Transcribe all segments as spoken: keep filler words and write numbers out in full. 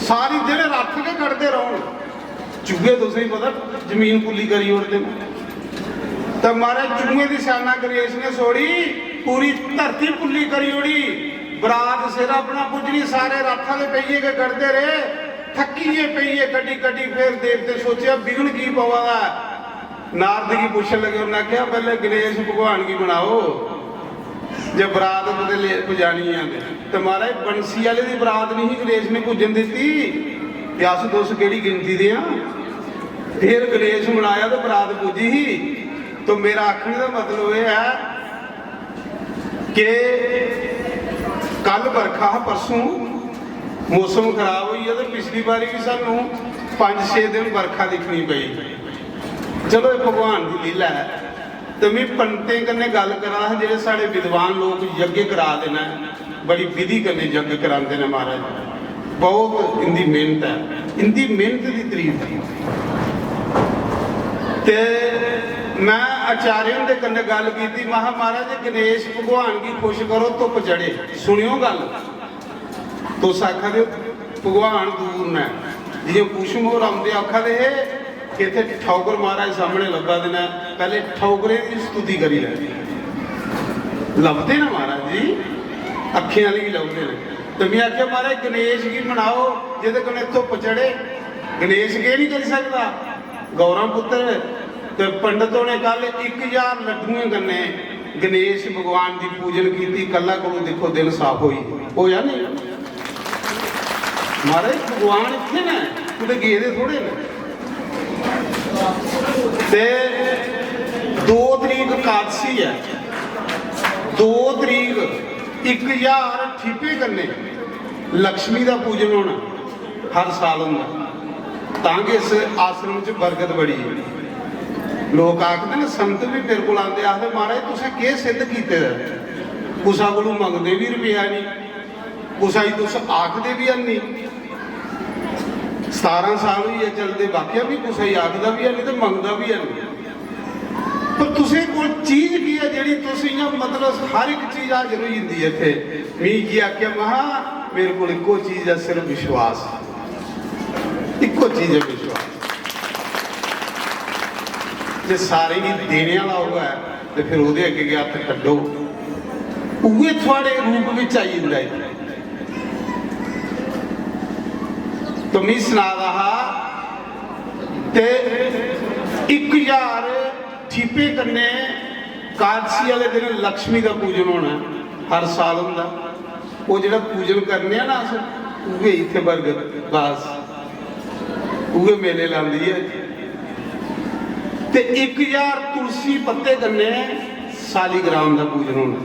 सारी दिन रथ गै कढदे रौहन, चूहे तुसेंगी पता जमीन पुल्ली करी ओड़दे न। ते महाराज, चूहे दी सेना गणेश ने छोड़ी, पूरी धरती पुल्ली करी ओड़ी। बरात सिर अपना पुज्जनी, सारे रथा दे पहिये गै कढदे रेह्, थक्की गे पहिये कड्ढी कड्ढी। फिर देवते सोचेआ, विघ्न की पवा दा ऐ? नारद गी पुच्छन लगे, उन्हें आखेआ, "पैह्ले गणेश भगवान गी मनाओ, जे बरात कुतै लेट पजानी ऐ ते।" ते महाराज, बंसी आह्ले दी बरात नहीं गणेश ने पुज्जन दित्ती, ते अस तुस केह्ड़ी गिनती दे आं? फिर गणेश मनाया ते बरात पुज्जी ही। तो मेरा आखने दा मतलब एह् ऐ कि कल बरखा हा, परसों मौसम खराब होई गेआ, ते पिछली बारी भी सानू पंज छे दिन बरखा दिक्खनी पेई। चलो, एह् भगवान दी लीला ऐ। ते में पंडितें कन्नै गल्ल करा दा हा, जेह्ड़े साढ़े विद्वान लोक यज्ञ करा दे न, बड़ी विधि कन्नै यज्ञ करांदे न महाराज, बहुत इंदी मेहनत ऐ, इंदी मेहनत दी तारीफ की। ते मैं आचार्य हुंदे कन्नै गल्ल कीती, महा महाराज, गणेश भगवान गी खुश करो, धुप्प चढ़े। सुनियो गल्ल, तुस आखा दे ओ भगवान दूर न, जियां कुसुम होर औंदे आखा दे हे कि इत्थै ठौकर महाराज सामने लब्भा दे न, पैह्ले ठौकरें दी स्तुति करी लैंदे। लभदे न महाराज जी, अक्खें आह्ले गी लभदे न। ते में आखेआ, "महाराज, गणेश गी मनाओ, जेह्दे कन्नै धुप्प चढ़े, गणेश केह् नहीं करी सकदा?" गौरव पुत्र ते पंडित होने कल इक ज्हार लड्डुएं कन्नै गणेश भगवान दी पूजन कीती। कल्ला कोलू दिक्खो, दिन साफ होई होया नहीं? महाराज, भगवान इत्थै न, कुतै गेदे थोड़े न। ते दो तरीक कादसी ऐ, दो तरीक इक ज्हार ठीपे कन्नै लक्ष्मी दा पूजन होना, हर साल होंदा, तां गै इस आश्रम च बरकत बड़ी ऐ। लोक आखदे न, संत बी मेरे कोल आंदे, आखदे, "महाराज, तुसें केह् सिद्ध कीते दा? कुसा कोलू मंगदे बी रपेआ नहीं, कुसा गी तुस आखदे बी हैनी। सतारां साल होई गे चलदे, वाकया बी कुसा गी आखदा बी हैनी ते मंगदा बी हैनी।" पर तुसें कोल चीज की ऐ जेह्ड़ी तुस इ'यां, मतलब, हर इक चीज हाजर होई जंदी ऐ इत्थै? में इ'यै आखेआ, महा, मेरे कोल इक्को चीज ऐ, सिर्फ विश्वास। इक्को चीज ऐ विश्वास। जे सारें गी देने आह्ला होऐ ते फिर ओह्दे अग्गें गै हत्थ कड्डो, उ'ऐ थुआढ़े रूप बिच आई जंदा ऐ। तो मी सना दा हा ते इक ज्हार ठीपे कन्नै कादसी आह्ले दिन लक्ष्मी दा पूजन होना ऐ, हर साल होंदा। ओह् जेह्ड़ा पूजन करने आं ना अस, उ'ऐ इत्थै बरगत, बस उ'ऐ मेले लांदी ऐ। ते इक ज्हार तुलसी पत्ते कन्नै सालीग्राम दा पूजन होना,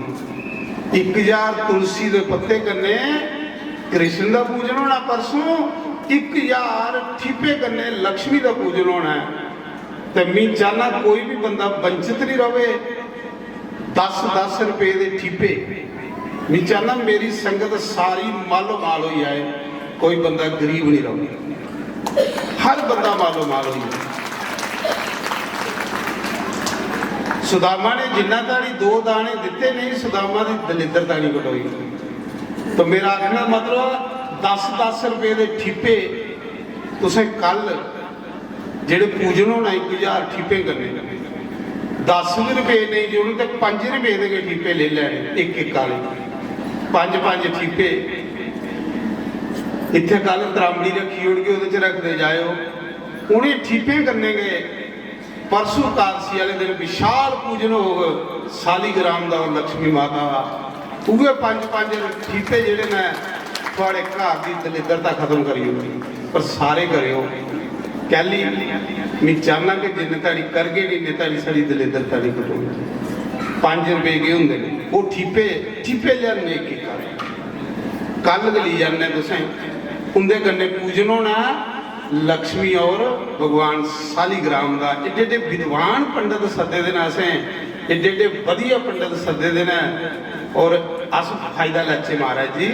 इक ज्हार तुलसी दे पत्ते कन्नै कृष्ण दा पूजन होना परसों, इक ज्हार ठीपे कन्नै लक्ष्मी दा पूजन होना ऐ। ते मी चाहना कोई भी बंदा वंचित नहीं रवे। दस दस रुपए दे ठीपे, मी चाहना मेरी संगत सारी मालो माल होई जाए, कोई बंदा गरीब नहीं रवे, हर बंदा मालो माल होई जाए। सुदामा ने जिन्ना ताड़ी दो दाने दिते नहीं, सुदामा दी दलिद्दर ताड़ी कटोई। तो मेरा आखने दा मतलब, दस दस रुपए दे ठीपे तुसें कल जेह्ड़े पूजन होना इक ज्हार ठीपें कन्नै, दस बी रपेऽ नेईं जोड़न ते पंज रपेऽ दे गै ठीपे लेई लैने, इक इक आह्ले पंज पंज ठीपे। इत्थै कल त्रांबड़ी रक्खी ओड़गे, ओह्दे च रखदे जाएओ। उ'नें ठीपें कन्नै गै परसों कादसी आह्ले दिन विशाल पूजन होग सालीग्राम दा और लक्ष्मी माता दा। उ'ऐ पंज पंज ठीपे जेह्ड़े न, थुआढ़े घर दी दलिद्दरता खत्म करी ओड़नी। पर सारे करेओ। कैली? में चाहना कि जिन्ने धड़ी करगे नहीं, इन्ने धड़ी साढ़ी दलिद्दरता नहीं कटोनी। पंज रपेऽ केह् होंदे न? ओह् ठीपे, ठीपे लेआने इक इक। कल गै लेई आने तुसें, उं'दे कन्नै पूजन होना लक्ष्मी और भगवान सालीग्राम दा। एड्डे एड्डे विद्वान पंडित सद्दे दे न असें, एड्डे एड्डे बधिया पंडित सद्दे दे न, और अस फायदा लैचे महाराज जी,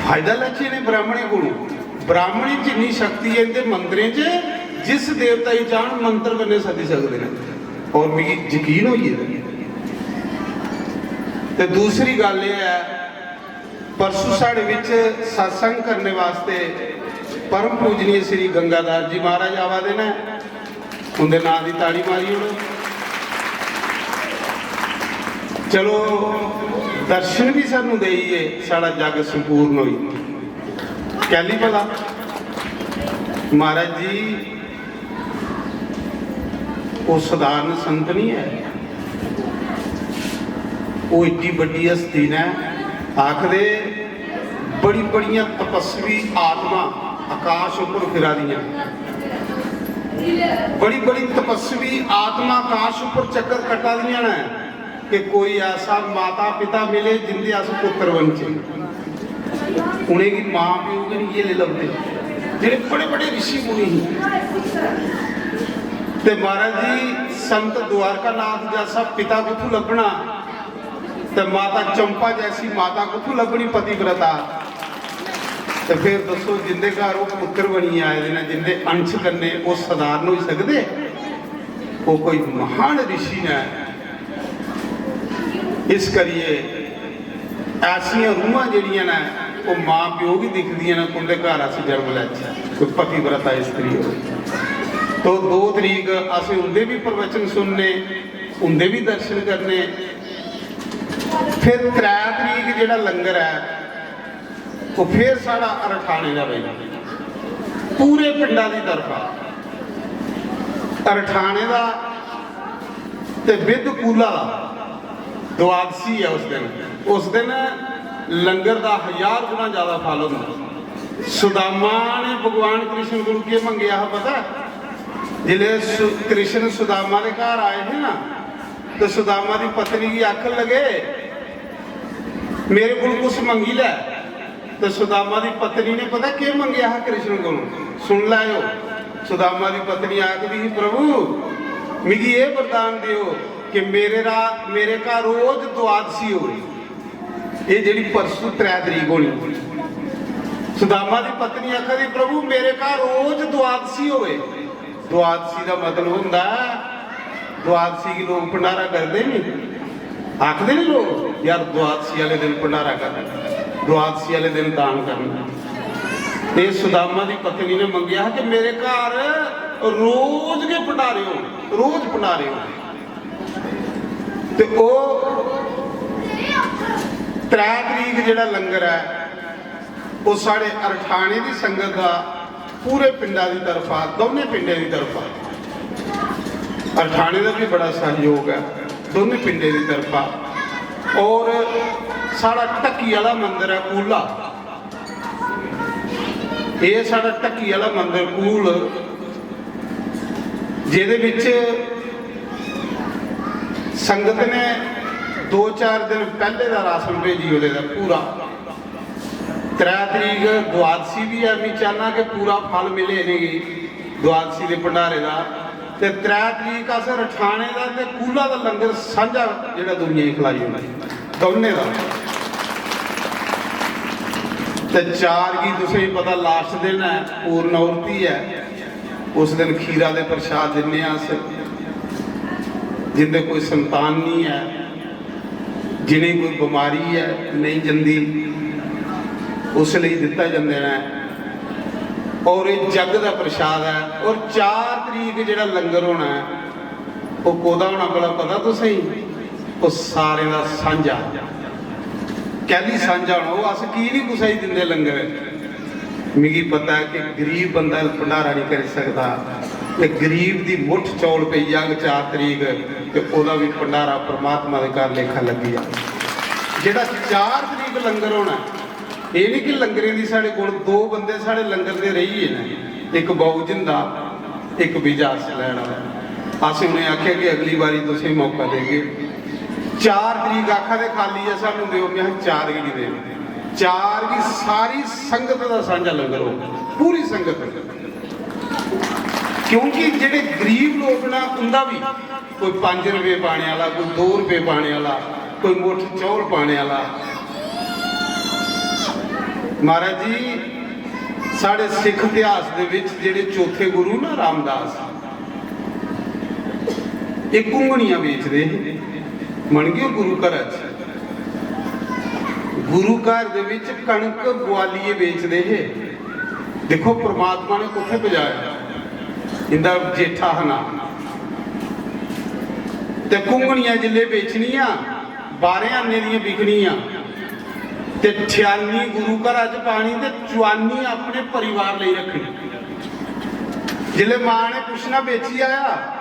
फायदा लैचे इ'नें ब्राह्मणें कोलों। ब्राह्मणें च इन्नी शक्ति ऐ इं'दे मंत्रें च, जिस देवता गी चाहन मंत्र कन्नै सद्दी सकदे न, और मिगी यकीन होई गेदा। ते दूसरी गल्ल एह् ऐ, परसों साढ़े विच सत्संग करने वास्ते परम पूजनीय श्री गंगादास जी महाराज आवा दे न। उंदे नां दी ताड़ी मारी ओड़ो। चलो, दर्शन भी सानू देइए, साढ़ा जग संपूर्ण होई। कैली भला? महाराज जी, ओह् सधारण संत नहीं है, ओह् इड्डी बड्डी हस्ती ने। आखदे, बड़ी बड़ियां तपस्वी आत्मा आकाश उप्पर फिरा दियां, बड़ी बड़ी तपस्वी आत्मा आकाश उप्पर चक्कर कट्टा दियां ने कि कोई ऐसा माता पिता मिले जिंदे अस पुत्र बनचे। उ'नेंगी मां प्यो गै निं लभदे, जेह्ड़े बड़े बड़े ऋषि मुनि हे। ते महाराज जी, संत द्वारकानाथ जैसा पिता कुत्थों लब्भना, ते माता चंपा जैसी माता कुत्थों लब्भनी पतिव्रता? ते फिर दस्सो, जिंदे घर ओह् पुत्र बनियै आए दे न, जिंदे अंश कन्नै ओह् सधारण होई सकदे? ओह् कोई महान ऋषि न। इस करियै ऐसियां रूहां जेह्ड़ियां न, ओह् मां प्यो गी दिखदियां न, उं'दे घर अस जन्म लैचै, कोई पतिव्रता स्त्री होऐ। तो दो तरीक असें उं'दे बी प्रवचन सुनने, उं'दे बी दर्शन करने। फिर त्रै तरीक जेह्ड़ा लंगर ऐ, ओह् फिर साढ़ा अरठाने दा भाई, पूरे पिंडा दी तरफा अरठाने दा ते बिद कूला दा। द्वादशी ऐ उस दिन। उस दिन लंगर दा हजार गुणा ज्यादा फल होंदा। सुदामा ने भगवान कृष्ण कोल केह् मंगेआ हा पता? जिसलै सु-, कृष्ण सुदामा दे घर आए हे ना, तो सुदामा दी पत्नी गी आखन लगे, "मेरे कोल कुछ मंगी लै।" तो सुदामा दी पत्नी ने पता केह् मंगेआ हा कृष्ण कोल? सुन लैओ, सुदामा दी पत्नी आखदी ही, "प्रभु, मिगी एह् वरदान देओ कि मेरे रा-, मेरे घर रोज द्वादशी होए।" एह् जेह्ड़ी परसों त्रै तरीक होनी, सुदामा दी पत्नी आखा दी, "प्रभु, मेरे घर रोज द्वादशी होए।" द्वादशी दा मतलब होंदा ऐ, द्वादशी गी लोक भंडारा करदे नी, आखदे नी लोक, "यार, द्वादशी आह्ले दिन भंडारा कर, द्वादशी आह्ले दिन दान करना।" ते सुदामा दी पत्नी ने मंगेआ हा कि मेरे घर रोज गै भंडारे होन, रोज भंडारे होन। ते ओह् त्रै तरीक जेह्ड़ा लंगर ऐ, ओह् साढ़े अरठाने दी संगत दा पूरे पिंडा दी तरफा, दौनें पिंडें दी तरफा, अरठाने दा भी बड़ा सहयोग ऐ दौनें पिंडें दी तरफा। और साढ़ा ढक्की आह्ला मंदर ऐ कूला, एह् साढ़ा ढक्की आह्ला मंदर कूल, जेह्दे बिच संगत ने दो चार दिन पैह्ले दा राशन भेजी ओड़े दा पूरा। त्रै तरीक द्वादशी बी ऐ, में चाह्न्नां कि पूरा फल मिले इ'नेंगी द्वादशी दे भंडारे दा। ते त्रै तरीक अस रठाने दा ते कूला दा लंगर सांझा जेह्ड़ा दुनिया गी खलाई ओड़ना, दौनें दा। ते चार गी तुसें गी पता, लास्ट दिन ऐ, पूर्ण आहुति ऐ, उस दिन खीरा दे प्रसाद दिन्ने आं अस। जिंदे कोई संतान नहीं ऐ, जिनें कोई बमारी ऐ, नहीं जंदी, उस लेई दित्ता जंदे न। और एह् जग दा प्रसाद ऐ। और चार तरीक जेह्ड़ा लंगर होना ऐ, ओह् कोह्दा होना भला पता तुसें गी? ओह् सारें दा सांझा। कैह्ली सांझा होना? ओह् अस की निं कुसै गी दिंदे लंगर? मिगी पता ऐ कि गरीब बंदा भंडारा निं करी सकदा, ते गरीब दी मुट्ठ चौल पेई जाग चार तरीक, ते ओह्दा बी भंडारा परमात्मा दे घर लेखा लग्गी जाग। जेह्ड़ा चार तरीक लंगर होना ऐ, एह् निं कि लंगरें दी साढ़े कोल दो बंदे साढ़े लंगर दे रेही गे न, इक बाऊ जिंदा, इक विजय आर्ट्स लैन आह्ला। असें उ'नें आखेआ कि अगली बारी तुसें मौका देगे। चार तरीक आखा दे खाल्ली ऐ, सानूं देओ। में आखेआ, "चार गी निं देना।" चार गी सारी संगत दा सांझा लंगर होग, पूरी संगत। क्योंकि जेह्ड़े गरीब लोक न, उं'दा बी कोई पंज रपेऽ पाने आह्ला, कोई दो रपेऽ पाने आह्ला, कोई मुट्ठ चौल पाने आह्ला। महाराज जी, साढ़े सिख इतिहास दे विच जेह्ड़े चौथे गुरु ना रामदास, एह् घुंगणियां बेचदे हे। मन गै गुरु घरा च गुरु घर दे विच कणक बुआलियै बेचदे हे। दिक्खो, परमात्मा ने कुत्थै पजाया। इंदा जेठा हा नां। ते घुंगनियां जिल्लै बेचनियां, बारें आने दियां बिकनियां, ते ठियानी गुरु घरा च पानी ते चुआनी अपने परिवार लेई रखनी। जिल्लै मां ने पुछना, "बेची आया?"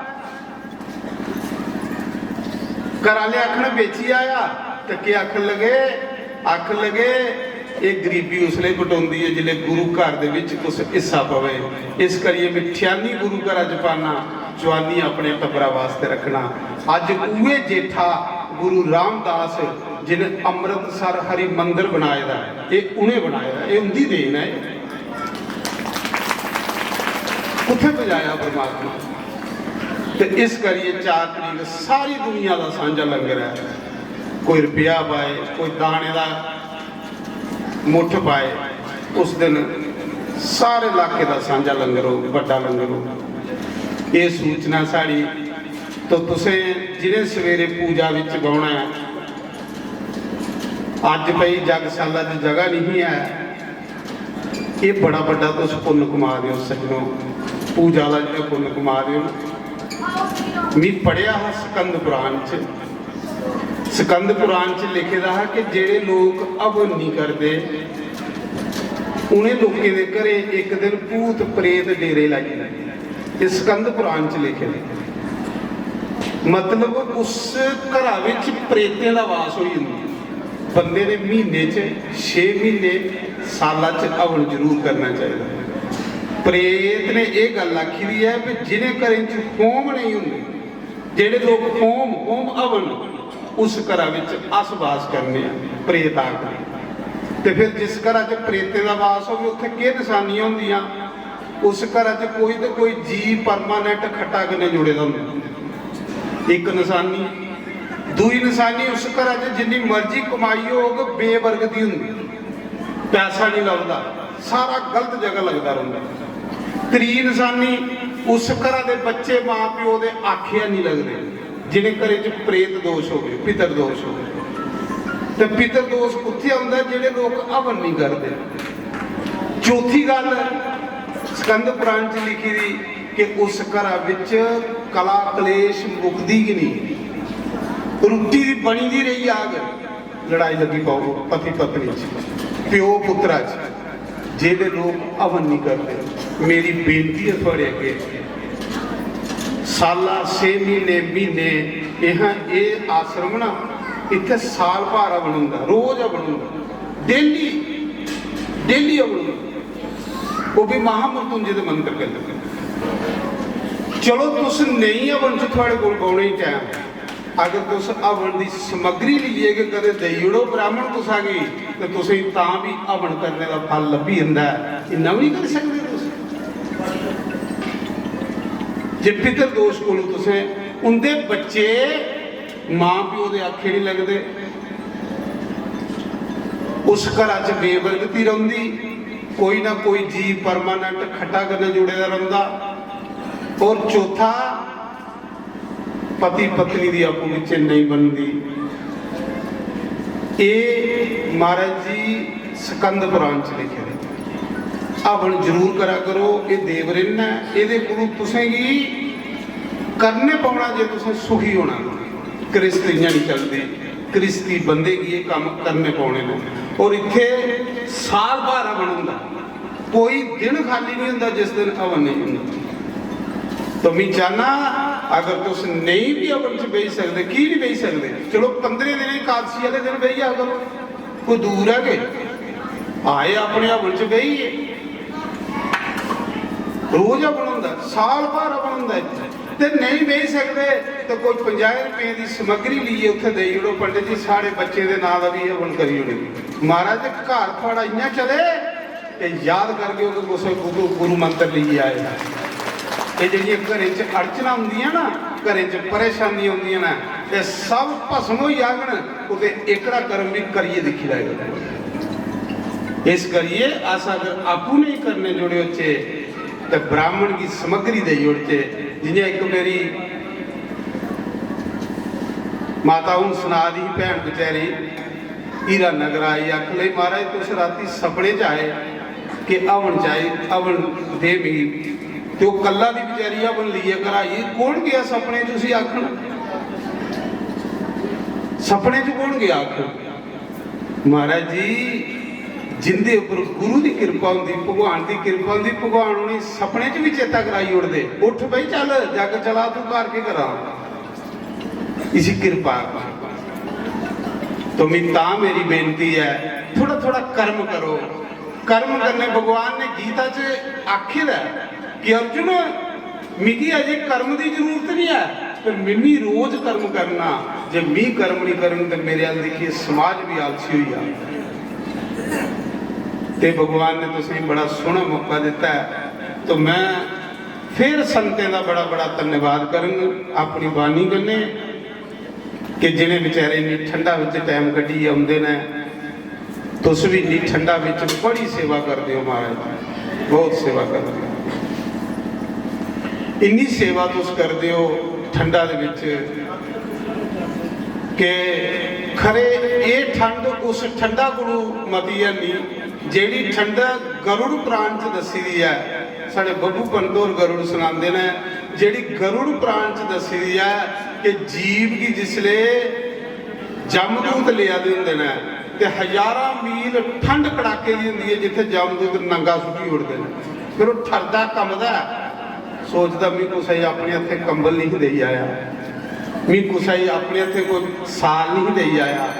घर आह्ले आखन, "बेची आया।" ते केह् आखन लगे? आखन लगे, "एह् गरीबी उसलै घटोंदी ऐ जिसलै गुरु घर दे विच कुछ हिस्सा पवे। इस करियै में ठियानी गुरु घरा च पाना, चुआनी अपने टब्बरा वास्ते रखना।" अज्ज उ'ऐ जेठा गुरु रामदास जि'नें अमृतसर हरि मंदर बनाए दा ऐ, एह् उ'नें बनाए दा, एह् उं'दी देन ऐ। कुत्थै पजाया परमात्मा? ते इस करियै चार तरीक सारी दुनिया दा सांझा लंगर ऐ। कोई रपेआ पाए, कोई दाने दा मुट्ठ पाए, उस दिन सारे इलाके दा सांझा लंगर होग, बड्डा लंगर होग। एह् सूचना साढ़ी। तो तुसें जिनें सवेरे पूजा बिच बौह्ना ऐ, अज्ज भई जगसाला च जगह नहीं है, एह् बड़ा बड्डा तुस पुन्न कमा दे ओ सज्जनो। पूजा दा जेह्ड़ा पुन्न कमा दे ओ, मी पढ़ेआ हा स्कंद पुराण च, स्कंद पुराण च लिखे दा हा कि जेह्ड़े लोक हवन नहीं करदे, उ'नें लोकें दे घरें इक दिन भूत प्रेत डेरे लाई जंदे। एह् स्कंद पुराण च लिखे दा। मतलब, उस घरा विच प्रेतें दा वास होई जंदा। बंदे ने म्हीने च, छे म्हीने, साला च हवन जरूर करना चाहिदा। प्रेत ने एह् गल्ल आखी दी ऐ कि जिनें घरें च होम नहीं होंदे, जेह्ड़े लोक होम, होम हवन, उस घरा विच अस वास करने आं, प्रेत आखदे। ते फिर जिस घरा च प्रेतें दा वास होवे, उत्थै केह् नशानियां होंदियां? उस घरा च कोई ते कोई जी परमानेंट खट्टा कन्नै जुड़े दा होंदा। इक नशानी। दूई नशानी, उस घरा च जिन्नी मर्जी कमाई होग, बेबरकती होंदी, पैसा नहीं लभदा, सारा गलत जगह लगदा रौंह्दा। त्री नशानी, उस घरा दे बच्चे मां प्यो दे आखेआ नहीं लगदे, जिनें घरें च प्रेत दोष होवे, पितर दोष होवे। ते पितर दोष कुत्थै औंदा? जेह्ड़े लोक हवन नहीं करदे। चौथी गल्ल स्कंद पुराण च लिखी दी कि उस घरा विच कला कलेश मुकदी गै नहीं, रुट्टी दी बनी दी रेही जाग, लड़ाई लग्गी पौग पति पत्नी च, प्यो पुत्रा च। जेह्ड़े लोक हवन नहीं करदे, मेरी बेनती ऐ थुआड़े अग्गे, साला, छे म्हीने, म्हीने, इहां एह् आश्रम ना, इत्थै साल भर हवन होंदा, रोज हवन होंदा, डेली, डेली हवन होंदा। ओह् भी महामृत्युंजय दे मंत्र कन्नै। चलो, तुस नेईं हवन च थुआड़े कोल बौह्ने गी टैम, अगर तुस हवन दी समग्री लेइयै गै कदें देई ओड़ो ब्राह्मण कुसा गी, ते तुसेंगी तां बी हवन करने दा फल लब्भी जंदा ऐ। इन्ना बी निं करी सकदे तुस? जे पितर दोष कोलू तुसें, उंदे बच्चे मां प्यो दे आखे निं लगदे, उस घरा च बेबरकती रौंह्दी, कोई ना कोई जी परमानेंट खट्टा कन्नै जुड़े दा रौंह्दा। और चौथा, पति पत्नी दी आपूं बिच्चें नेईं बनदी। एह् महाराज जी स्कंद पुराण च लिखे दे। हवन जरूर करा करो, एह् देव ऋण ऐ, एह्दे कोलू तुसेंगी करने पौना जे तुसें सुखी होना। गृहस्ती इ'यां निं चलदी, गृहस्ती बंदे गी एह् कम्म करने पौने न। और इत्थै साल भर हवन होंदा, कोई दिन खाली नहीं होंदा जिस दिन हवन नहीं होंदा। तो मैं चाहना, अगर तुस नेईं भी हवन च बेही सकदे, की नहीं बेही सकदे? चलो, पंदरें दिनें एकादशी आह्ले दिन बेही जा करो, कोई दूर ऐ के? आए अपने हवन च बेही गे। रोज हवन होंदा, साल भर हवन होंदा इत्थै। ते नेईं बेही सकदे ते कोई पंजाहें रपें दी समग्री लेइयै उत्थै देई ओड़ो, "पंडित जी, साढ़े बच्चें दे नांऽ दा बी हवन करी ओड़े।" महाराज, घर थुआढ़ा इ'यां चले, ते याद करगे कि कुसै गुरु, गुरु मंत्र लेइयै आए। एह् जेह्ड़ियां घरें च अड़चनां होंदियां ना, घरें च परेशानियां होंदियां ना, एह् सब भस्म होई जाङन। कुतै एह्कड़ा कर्म बी करियै दिक्खी लैएओ। इस करियै अस अगर आपूं नेईं करने जुड़े होचै ते ब्राह्मण गी समग्री देई ओड़चै। जि'यां इक मेरी माता हून सना दी ही भैन बचैरी, हीरा नगर आई, आखन लगी, "महाराज, तुस राती सपने च आए कि हवन चाहिए, हवन दे मिगी।" ते ओह् कल्ला दी बेचारी हवन लेइयै घर आई। "कौन गेआ सपने च उसी आखन? सपने च कौन गेआ आखन?" महाराज जी, जिंदे उप्पर गुरु दी किरपा होंदी, भगवान दी किरपा होंदी, भगवान उ'नेंगी सपने च बी चेता कराई ओड़दे, "उठ भाई, चल, जग चला, तू घर केह् करा?" इसी किरपा। तो मी तां मेरी बेनती ऐ, थोड़ा थोड़ा कर्म करो। कर्म करने, भगवान ने गीता च आखे दा ऐ कि अर्जुन, मिगी अजे कर्म दी जरूरत नहीं है, पर मिमी रोज कर्म करना। जे मी कर्म नहीं करन ते मेरे अल दिक्खिए समाज भी आलसी होई जा। ते भगवान ने तुसेंगी बड़ा सोहना मौका दिता है। तो मैं फिर संतें दा बड़ा बड़ा धन्यवाद करंग अपनी बाणी कन्नै कि जिनें बेचारे इन्नी ठंडा बिच टाइम कड्ढियै औंदे न। तुस भी इन्नी ठंडा बिच बड़ी सेवा करदे हो महाराज, बहुत सेवा करदे हो। इन्नी सेवा तुस करदे हो ठंडा दे बिच कि खरे एह् ठंड उस ठंडा कोलू मती है नहीं, जेह्ड़ी ठंड गरुड़ पुराण च दस्सी दी ऐ। साढ़े बब्बू पंत होर गरुड़ सनांदे न, जेह्ड़ी गरुड़ पुराण च दस्सी दी ऐ कि जीव गी जिसले जमदूत लेआ दे होंदे न ते हजारां मील ठंड कड़ाके दी होंदी ऐ, जित्थै जमदूत नंगा सुट्टी ओड़दे न, फिर ओह् ठरदा कंबदा ऐ, सोचदा, "मी कुसै गी अपने हत्थें कंबल नहीं देई आया, मी कुसै गी अपने हत्थें कोई साल नहीं देई आया।"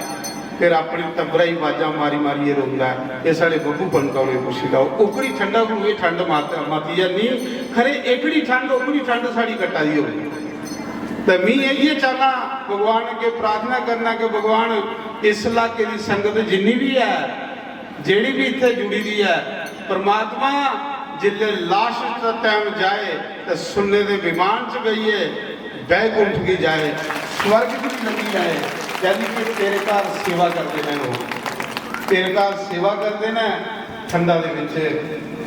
फिर अपने टब्बरा गी बाजां मारी मारियै रोंदा ऐ। एह् साढ़े बब्बू पंत होरें पुच्छी लैओ, ओकड़ी ठंडा कोलू एह् ठंड मत मती ऐ नहीं, खरे एकड़ी ठंड ओकड़ी ठंड साढ़ी कट्टा दी होगी। ते मी इ'यै चाहना, भगवान अग्गें प्रार्थना करना कि भगवान इस इलाके दी संगत जिन्नी भी ऐ, जेह्ड़ी भी इत्थै जुड़ी दी ऐ, परमात्मा जिसलै लाश दा टैम जाए ते सुन्ने दे विमान च बेहियै बैकुंठ गी जाए, स्वर्ग च भी लगी जाए, यानी कि तेरे घर सेवा करदे न लोग, तेरे घर सेवा करदे न ठंडा दे बिच,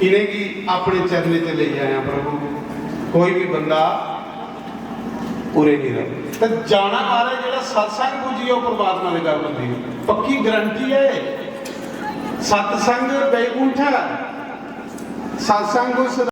इ'नेंगी अपने चरणें च लेई आया प्रभु। कोई भी बंदा पूरे नहीं रहे। तो जाना मारे जेह्ड़ा सत्संग पुज्जियै ओह् परमात्मा दे घर पुज्जी, पक्की गारंटी है। सत्संग बैकुंठ है, सत्संग उस